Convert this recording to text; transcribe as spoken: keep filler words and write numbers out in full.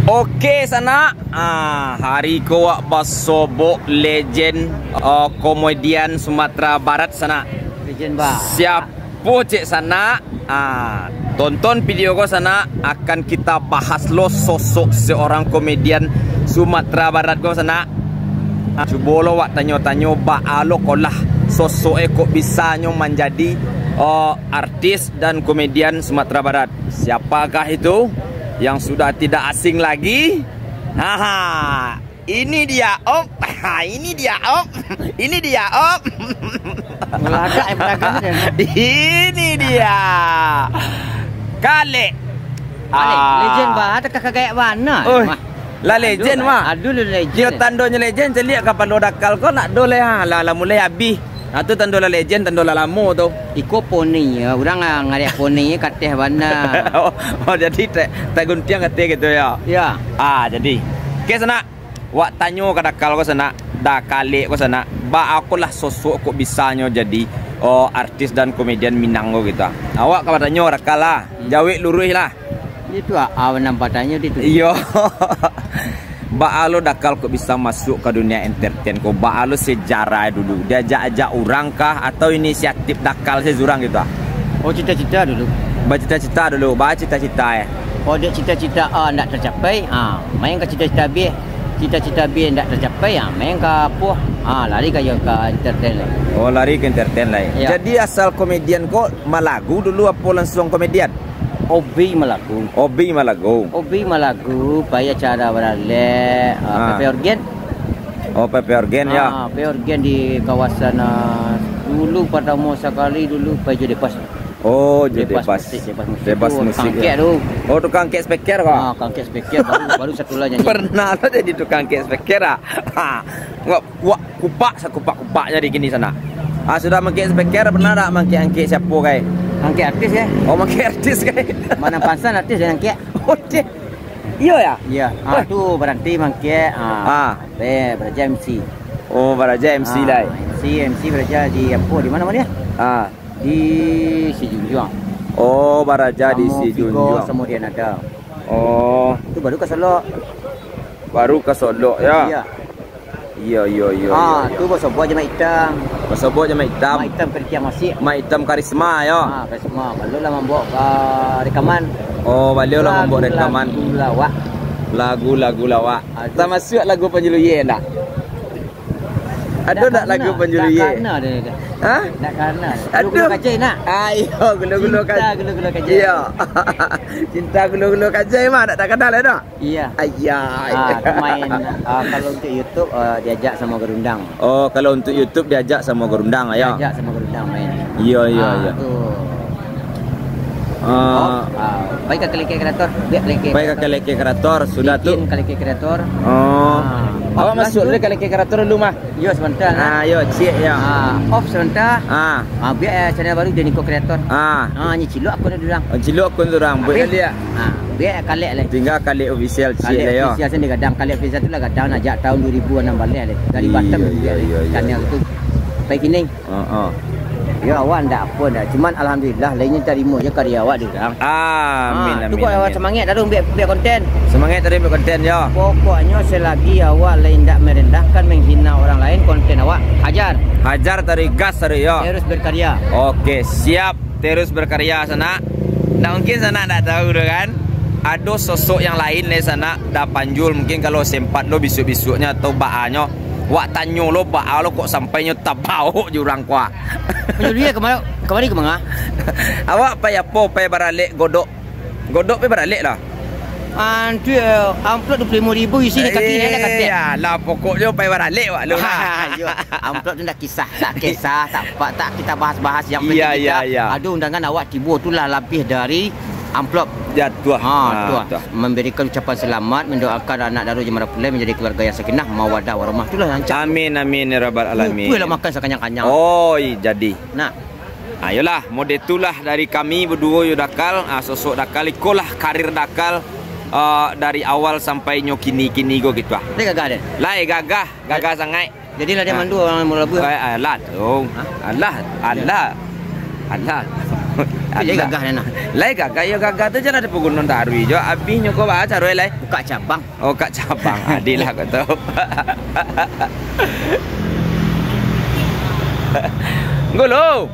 Oke, sanak. Ah, hari ko wak basobok legend, ah, komedian Sumatera Barat, sanak. Legend, bah. Siapo cek, sanak? Ah, tonton video ko, sanak. Akan kita bahas lo sosok seorang komedian Sumatera Barat ko, sanak. Ah, cubo lo wak tanyo-tanyo, baa lo kolah sosok e kok bisanyo manjadi, oh, artis dan komedian Sumatera Barat. Siapakah itu? Yang sudah tidak asing lagi. Haha, ini dia, Om. Ha, ini dia, Om. Ini dia, Om. Meledak, eh, belakang dia. Ini dia. Kalek. Kalek, ah, legend banget, kakak kayak mana? Oi, mah. Lah legend, mah. Aduh, lah legend. Dia tandonyo legend, caliak kapalo dakal ko nak do leh, ha. Lah, lah mulai abih. Nah, tu tando lah legend, tando lah lamo tu. Iko poni, ya. Urang, ah, ngariak poni, kateh bana. Oh, oh, jadi tak, tak guntiang kateh gitu, ya? Ya. Ah, jadi. Oke, sanak. Wak tanyo ka dakal ko, sanak. Dakalek ko, sanak. Baa ko lah sosok kok bisanyo jadi, oh, artis dan komedian Minang ko gitu. Awak ka batanyo ka dakal lah. Hmm. Jawek luruih lah. Itu a-, a-, nan batanyo di tu. Iyo. Baa lo dakal kok bisa masuk ka dunia entertain ko? Baa lo sejarah dulu? Diajak-ajak urang kah? Atau inisiatif dakal se surang gitu ah? Oh, cita-cita dulu. Bacita-cita dulu. Baa cita-cita eh? Oh, dek cita-cita, ah, ndak tercapai, ah, main ka cita-cita abih. Cita-cita abih ndak tercapai, ah, main ka apo? Ah, lari ka yo ka entertain lai. Oh, lari ka entertain lai. Ya. Jadi asal komedian ko malagu dulu apo langsuang komedian? Hobi malagu. Hobi malagu. Hobi malagu, pai acara baralek, ah, ah, pepeh orgen. Oh, pepeh orgen, ya. Ah, pepeh orgen di kawasan, ah, dulu, partamo sakali dulu, pai jo Depas. Oh, jo Depas. Depas musik, Depas musik. Depas tu musik, tukang angkek ya. Tu. Oh, tukang angkek speaker, kah? Ah, tukang angkek speaker, baru, baru satu lah nyanyi. Pernah lah jadi tukang angkek speaker, ah. Ha. Wak, wak, kupak, sakupak-kupaknya di kini sana. Ah, sudah mangkek speaker, pernah tak mangkek-angkek siapo, kai? Angkek artis, ya. Oh, mangkek artis, kai? Mana pansan artis dan angkek? Oh, deh. Iyo, ya? Iya. Ah, weh. Tu baranti mangkek, ah. Ah. Eh, baraja M C. Oh, baraja M C, ah, lai. M C, M C baraja di apo? Di mana, mana? Ah. Di Sijunjuang. Oh, baraja di Sijunjuang. Samo Vigo, samo Dian ada. Oh. Tu baru ka Solok. Baru ka Solok, ya? Iya. Iya, iya, iya, ah, iya, iya. Tu basobok jo Mak Itam. Basobok jo Mak Itam. Mak Itam Karisma masih. Mak Itam Karisma, ya. Ah, Karisma. Baliau lah mambuek, ah, rekaman. Oh, baliau lah mambuek rekaman. Lagu-lagu lawak. Lagu-lagu lawak. Ah, tu. Tamasuak lagu Panji Luyie ndak? Ado ndak lagu Panji Luyie? Ndak kana, ndak kana. Hah? Ndak kana. Aduh. Gulo-gulo kajai nak. Ah, iyo, gulo-gulo kajai. Cinta gulo-gulo kajai. Iyo. Cinta gulo-gulo kajai mah ndak takana lai doh. Iya. Ayah. Ah, tu main, ah, kalau untuk YouTube, ah, diajak samo Gerundang. Oh, kalau untuk YouTube diajak samo Gerundang, ya? Diajak samo Gerundang main. Iya, iya, ah, iya. Tu. Ah. Oh, ah, pai ka Kaleke Kreator, biak Kaleke Kreator. Pai ka Kaleke Kreator, sudah tu. Bikin Kaleke Kreator. Oh. Ah, awak masuak dulu Kaleke Kreator dulu mah. Yo, sabanta, nah. Ah, yo, cik, yo. Ah, off sabanta. Ah. Ah, biak, eh, channel baru Deniko Creator. Ah. Ah, nyo cilok akun urang. Oh, cilok akun urang. Buek liak. Ah, biak kalek lai. Tingga Kalek Official, cik, Kalek lai, yo. Official sendiri gadang. Kalek Official tu lah gadang nak jak tahun dua ribu anam baleh lai. Dari Batam. Iya, iya, iya, iya. Channel tu. Pai kini. Heeh. Yo, awak ndak apo ndak. Cuman alhamdulillah, lainyo tarimo je karya awak di urang. Amin, amin, amin. Ah, tu kok awak semangat taruih buek, buek konten. Semangat taruih buek konten, yo. Pokoknyo selagi awak lai indak merendahkan, menghina orang lain, konten awak hajar. Hajar taruih, gas taruih, yo. Terus berkarya. Oke, siap. Terus berkarya, sanak. Ndak mungkin sanak ndak tahu tu kan. Ado sosok yang lain lai, sanak. Da Panjul, mungkin kalau sempat lo bisuak-bisuaknyo atau baanyo, wak tanyo lo baa lo kok sampai nyo tabaok jo urang ko. Panjul, iyo, kamari, kamari ka manga? Awak pai apo, pai baralek Godok? Godok pai baralek lah. Antu, eh, amplop dua puluh limo ribu isi di kaki, eh, dah katek. Iyolah, pokoknyo pai baralek wak lo lah. Iyo, amplop tu ndak kisah, tak kisah, tak apa, tak kita bahas-bahas. Yang penting kita, iya, iya, ado undangan awak tibo tu lah labiah dari amplop. Ya, tu lah. Ha, tu lah. Memberikan ucapan selamat, mendoakan anak daro Jemara Pulai menjadi keluarga yang sakinah, mawadah, warahmah. Tu lah rancak. Amin, amin, ya rabbal alamin. Tu lah makan sakanyang-kanyang. Oh, jadi. Nah. Ayolah, mode tu lah dari kami baduo yo Dakal, ah, sosok Dakal, ikolah karir Dakal, ah, dari awal sampai nyo kini-kini ko gitu ah. Lai gagah deh. Lai gagah, gagah sangaik. Jadilah dia mandu orang Muaro Labuah. Eh, alah tu. Hah? Alah, alah. Alah. Lai gagah, Nana. Lai gagah, yo gagah tu jalan di Pagunungan Taruih jo. Abihnyo ko baa caro lai? Buka cabang. Oh, buka cabang. Adilah ko tu. Ngulu.